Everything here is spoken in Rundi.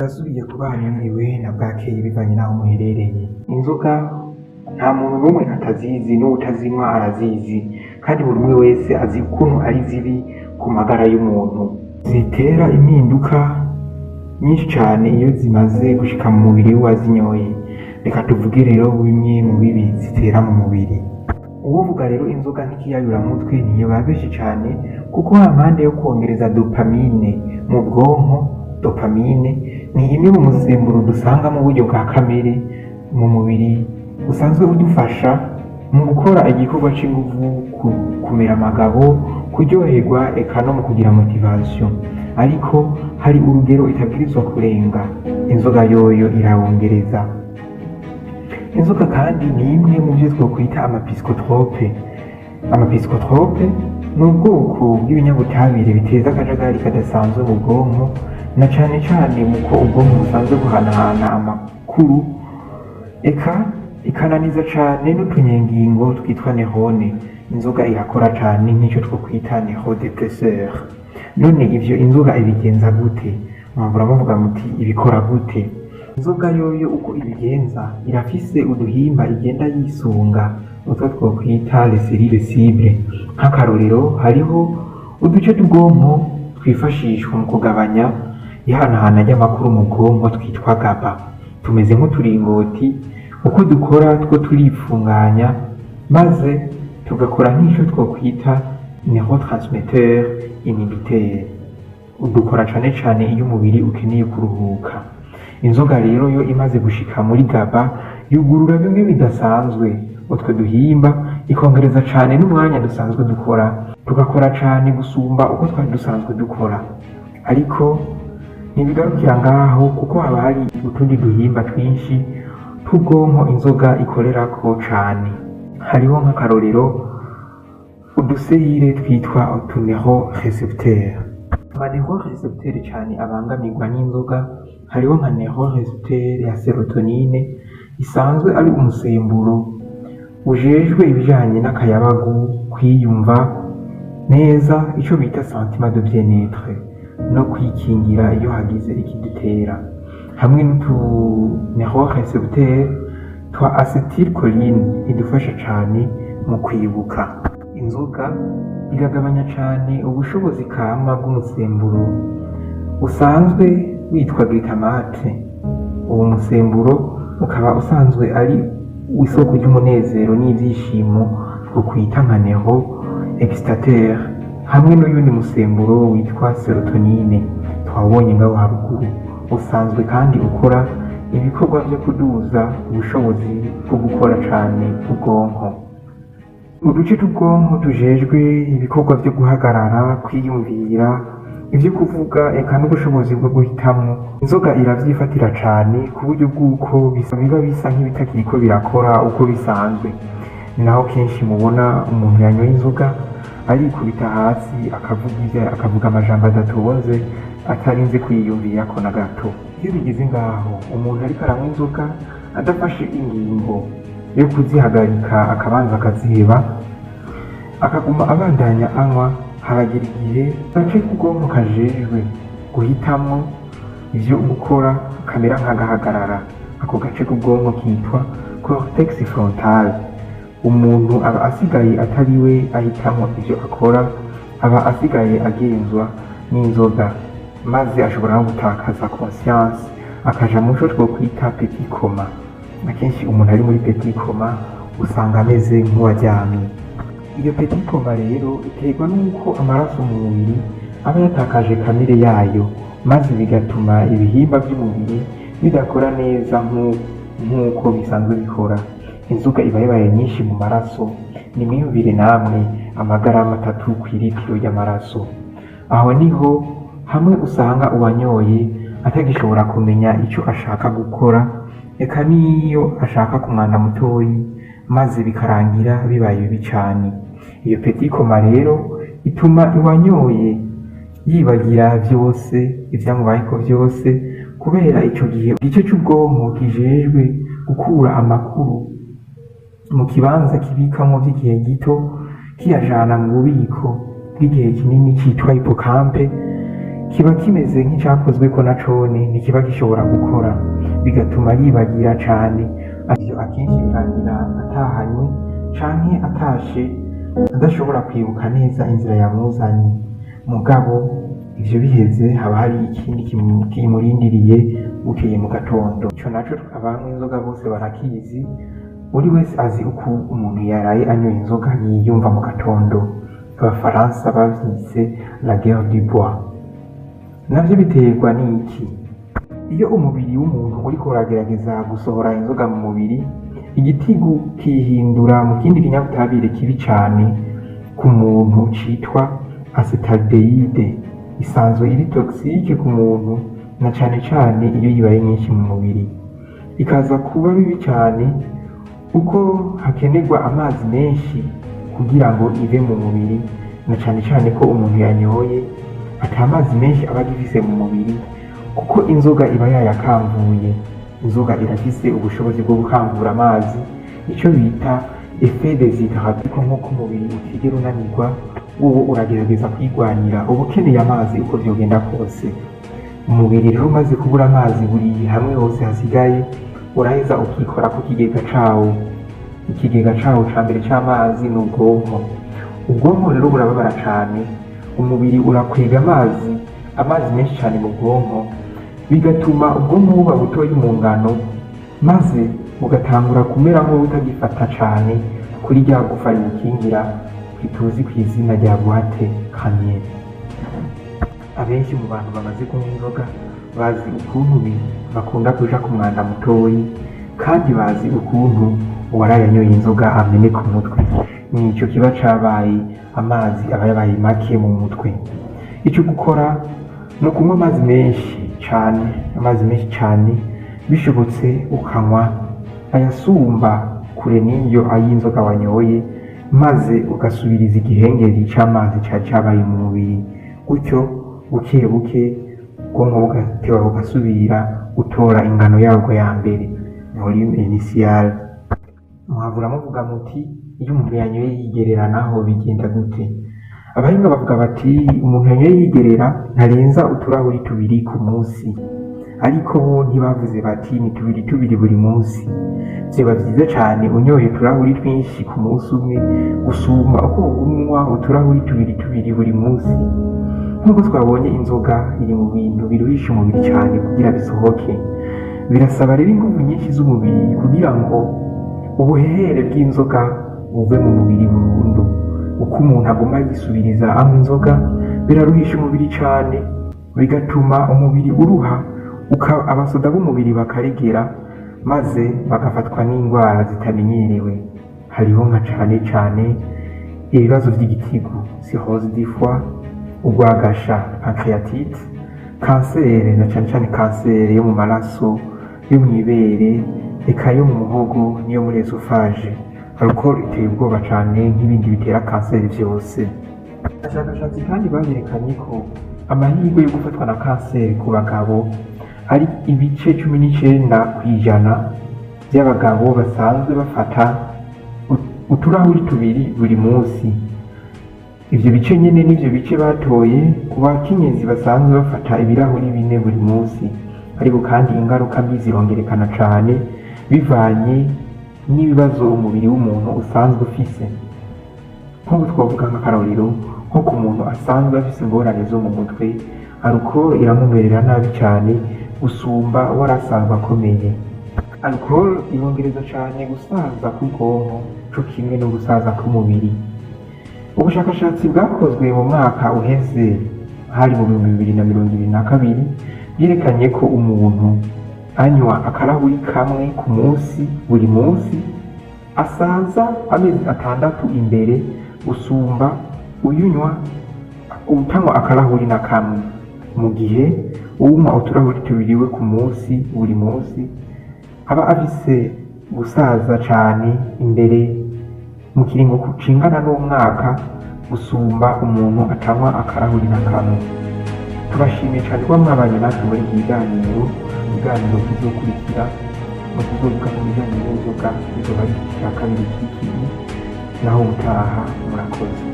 Ndasubiye kubaha mwiriwe na bwakeye bivanye n'aho muherereye. Inzoga nta muntu n'umwe atazizi, n'uwutazinywa arazizi, kandi buri umwe wese azi ukuntu ari zibi ku magara y'umuntu. Zitera impinduka nyinshi cane iyo zimaze gushika mu mubiri w'uwazinyoye. Reka tuvuge rero bimwe mu bibi zitera mu mubiri. Uwovuga rero inzoga nk'ikiyayuramutwe ntiyobabeshe cane, kuko hampande yo kwongereza dopamine mu bwonko, dopamine ni imwe mu musemburo dusanga mu buryo bwa kamere mu mubiri usanzwe udufasha mu gukora igikorwa c'inguvu, kumera amagabo, kuryoherwa, eka no mu kugira motivation. Ariko hari urugero itabwirizwa kurenga. Inzoga yoyo irawongereza. Inzoga kandi ni imwe mu vyo twokwita ama psychotropes. Ama psychotropes ni ubwoko bw'ibinyabutabire biteza akajagari kadasanzwe mu bwonko, na cane cane muko ubwonko busanzwe buhanahana amakuru, eka ikananiza cane n'utunyengingo twitwa neurones. Inzoga irakora cane nk'ico twokwita neurodépresseur. None ivyo inzoga ibigenza gute? Mwahora muvuga muti ibikora gute? Inzoga yoyo uko ibigenza, irafise uduhimba igenda yisunga, utwo twokwita les cellules cibles. Nk'akarorero, hariho uduce tw'ubwonko twifashishwa mu kugabanya ihanahana ry'amakuru mu bwonko twitwa GABA. Tumeze nk'uturingoti. Uko dukora, two turifunganya maze tugakora nk'ico twokwita neurotransmetteur inhibiteur. Dukora cane cane iyo umubiri ukeneye kuruhuka. Inzoga rero yo imaze gushika muri GABA, yugurura bimwe bidasanzwe utwo duhimba, ikongereza cane n'umwanya dusanzwe dukora, tugakora cane gusumba uko twari dusanzwe dukora. Ariko ntibigarukira ngaho, kuko haba hari utundi duhimba twinshi tw'ubwonko inzoga ikorerako cane. Hariho nk'akarorero udu cellules twitwa utu neurorécepteurs. Ama neurorécepteurs cane abangamirwa n'inzoga, hariho nka neurorécepteur ya sérotonine, isanzwe ari umusemburo ujejwe ibijanye n'akayabagu, kwiyumva neza, ico bita sentiment de bien-être, no kwikingira iyo hagize ikidutera, hamwe n'utu neurorécepteur twa acétylcholine idufasha cane mu kwibuka. Inzoga iragabanya cane ubushobozi kama bw'umusemburo usanzwe witwa glutamate. Uwo musemburo ukaba usanzwe ari isoko ry'umunezero n'ivyishimo, twokwita nka neuro excitateur, hamwe n'uyundi musemburo witwa sérotonine twabonye ngaho haruguru, usanzwe kandi ukora ibikorwa vyo kuduza ubushobozi bwo gukora cane ubwonko. Uduce tw'ubwonko tujejwe ibikorwa vyo guhagarara, kwiyumvira, ivyo kuvuga, eka n'ubushobozi bwo guhitamwo, inzoga iravyifatira cane ku buryo bw'uko biba bisa nk'ibitakiriko birakora uko bisanzwe. Ni naho kenshi mubona umuntu yanyoye inzoga arikubita hasi, akavuga ivyo, akavuga amajambo adatonze, atarinze kwiyumvirako na gato. Iyo bigeze ngaho, umuntu ariko aranywa inzoga adafashe ingingo yo kuzihagarika, akabanza akaziheba, akaguma abandanya anywa, haragera igihe agace k'ubwonko kajejwe guhitamwo ivyo gukora kamera nk'agahagarara. Ako gace k'ubwonko kitwa cortex frontal. Umuntu aba asigaye atari we ahitamwo ivyo akora, aba asigaye agenzwa n'inzoga, maze ashobora no gutakaza conscience, akaja muco twokwita petit coma. Akenshi umuntu ari muri petit coma usanga ameze nk'uwaryamye. Iyo petit coma rero iterwa n'uko amaraso mu mubiri aba yatakaje kamere yayo, maze bigatuma ibihimba by'umubiri bidakora neza nk'uko bisanzwe bikora. Inzoga iba yabaye nyinshi mu maraso. Nimwiyumvire namwe amagarama 3 kw'iritiro ry'amaraso. Aho niho hamwe usanga uwanyoye atagishobora kumenya icyo ashaka gukora, eka n'iyo ashaka ku mwanda mutoyi, maze bikarangira bibaye bibi cane. Iyo petit coma rero ituma uwanyoye yibagira vyose ivyamubayeko vyose, kubera ico gihe igice c'ubwonko kijejwe gukura amakuru mu kibanza kibikamwo vy'igihe gito kiyajana mu bubiko bw'igihe kinini citwa hippocampe. Kiba kimeze nk'icakozweko na cone, ntikiba gishobora gukora, bigatuma yibagira cane. Ivyo akenshi birangira atahanywe canke atashe adashobora kwibuka neza inzira yamuzanye. Mugabo ivyo biheze haba hari ikindi kimurindiriye bukeye mu gatondo. Ico naco abanywa inzoga bose barakizi, buri wese azi uko umuntu yaraye anyoye inzoga yiyumva mu gatondo. Abafaransa bavyise la guerre du bois. Navyo biterwa n'iki? Iyo umubiri w'umuntu uriko uragerageza gusohora inzoga mu mubiri, igitigu kihindura mu kindi kinyabutabire kibi cane ku muntu citwa acetaldehyde, isanzwe iri toxique ku muntu na cane cane iyo yibaye nyinshi mu mubiri. Ikaza kuba bibi cane uko hakenerwa amazi menshi kugira ngo ive mu mubiri, na cane cane ko umuntu yanyoye ata mazi menshi aba agifise mu mubiri, kuko inzoga iba yayakamvuye. Inzoga irafise ubushobozi bwo gukamvura amazi, ico bita effet déshydratant. Ariko nk'uko umubiri utigera unanirwa, wowo uragerageza kwigwanira, uba ukeneye amazi uko vyogenda kose. Umubiri rero umaze kubura amazi buri hamwe hose hasigaye, uraheza ukikora ku kigega cawo. Ikigega cawo ca mbere c'amazi ni ubwonko. Ubwonko rero burababara cane, umubiri urakwega amazi menshi cane mu bwonko, bigatuma ubwonko buba butoyi mu ngano, maze bugatangura kumera nk'ubutagifata cane kuri rya gufa riwukingira tuzi kw'izina rya boîte crânienne. Abenshi mu bantu bamaze kunywa inzoga bazi ukuntu bakunda kuja ku mwanda mutoyi, kandi bazi ukuntu uwaraye anyoye inzoga ameneka umutwe. Nico kiba cabaye, amazi aba yabaye make mu mutwe. Ico gukora ni ukunywa amazi menshi cane, amazi menshi cane, bishobotse ukanywa ayasumba kure n'iyo ay'inzoga wanyoye, maze ugasubiriza igihengeri c'amazi cari cabaye mu mubiri. Gutyo buke buke ubwonko bugateba bugasubira gutora ingano yabwo ya mbere, volume initial. Muhavura muvuga muti iyo umuntu yanyoye yigerera naho bigenda gute? Abahinga bavuga bati umuntu yanyoye yigerera ntarenza uturahuri 2 ku munsi, ariko bo ntibavuze bati ni 2 2 buri munsi. Vyoba vyiza cane unyoye uturahuri twinshi ku munsi umwe gusumba uko unywa uturahuri 2 2 buri munsi. Nk'uko twabonye, inzoga iri mu bintu biruhisha umubiri cane kugira bisohoke. Birasaba rero inguvu nyinshi z'umubiri kugira ngo ubuhehere bw'inzoga buve mu mubiri burundu. Uko umuntu aguma yisubiriza anywa inzoga biraruhisha umubiri cane, bigatuma umubiri uruha, abasoda b'umubiri bakaregera, maze bagafatwa n'indwara zitamenyerewe. Hariho nka cane cane ibibazo vy'igitigu, cirrhose du foie, urwagasha, pancréatite, kanseri, na cane cane kanseri yo mu maraso, yo mw'ibere, eka yo mu muhogo n'iyo muri œsophage. Alcool iteye ubwoba cane nk'ibindi bitera kanseri vyose. Abashakashatsi kandi barerekanye ko amahirwe yo gufatwa na kanseri ku bagabo ari ibice 19% by'abagabo basanzwe bafata uturahuri 2 buri munsi. Ivyo bice nyene nivyo bice batoye ku bakenyezi basanzwe bafata ibirahuri 4 buri munsi. Ariko kandi ingaruka mbi zirongerekana cane bivanye n'ibibazo umubiri w'umuntu usanzwe ufise. Nk'ubu twavuga nk'akarorero, nko ku muntu asanzwe afise ingorane zo mu mutwe, alcool iramumerera nabi cane gusumba wari asanzwe akomeye. Alcool irongereza cane gusaza k'ubwonko co kimwe no gusaza k'umubiri. Ubushakashatsi bwakozwe mu mwaka uheze, hari mu 2022, bwerekanye ko umuntu anywa akarahuri kamwe ku munsi buri munsi asaza amezi 6 imbere gusumba uyunywa utanywa akarahuri na kamwe, mu gihe uwunywa uturahuri 2 we ku munsi buri munsi aba afise gusaza cane imbere mu kiringo cingana n'umwaka gusumba umuntu atanywa akarahuri na kamwe. Tubashimiye cane kuba mwabanye natwe muri iki kiganiro. Ibiganiro bizokurikira mu tuzovuga ku bijanye n'inzoga bizoba ari igice ca kabiri c'iki, naho ubutaha. Murakoze.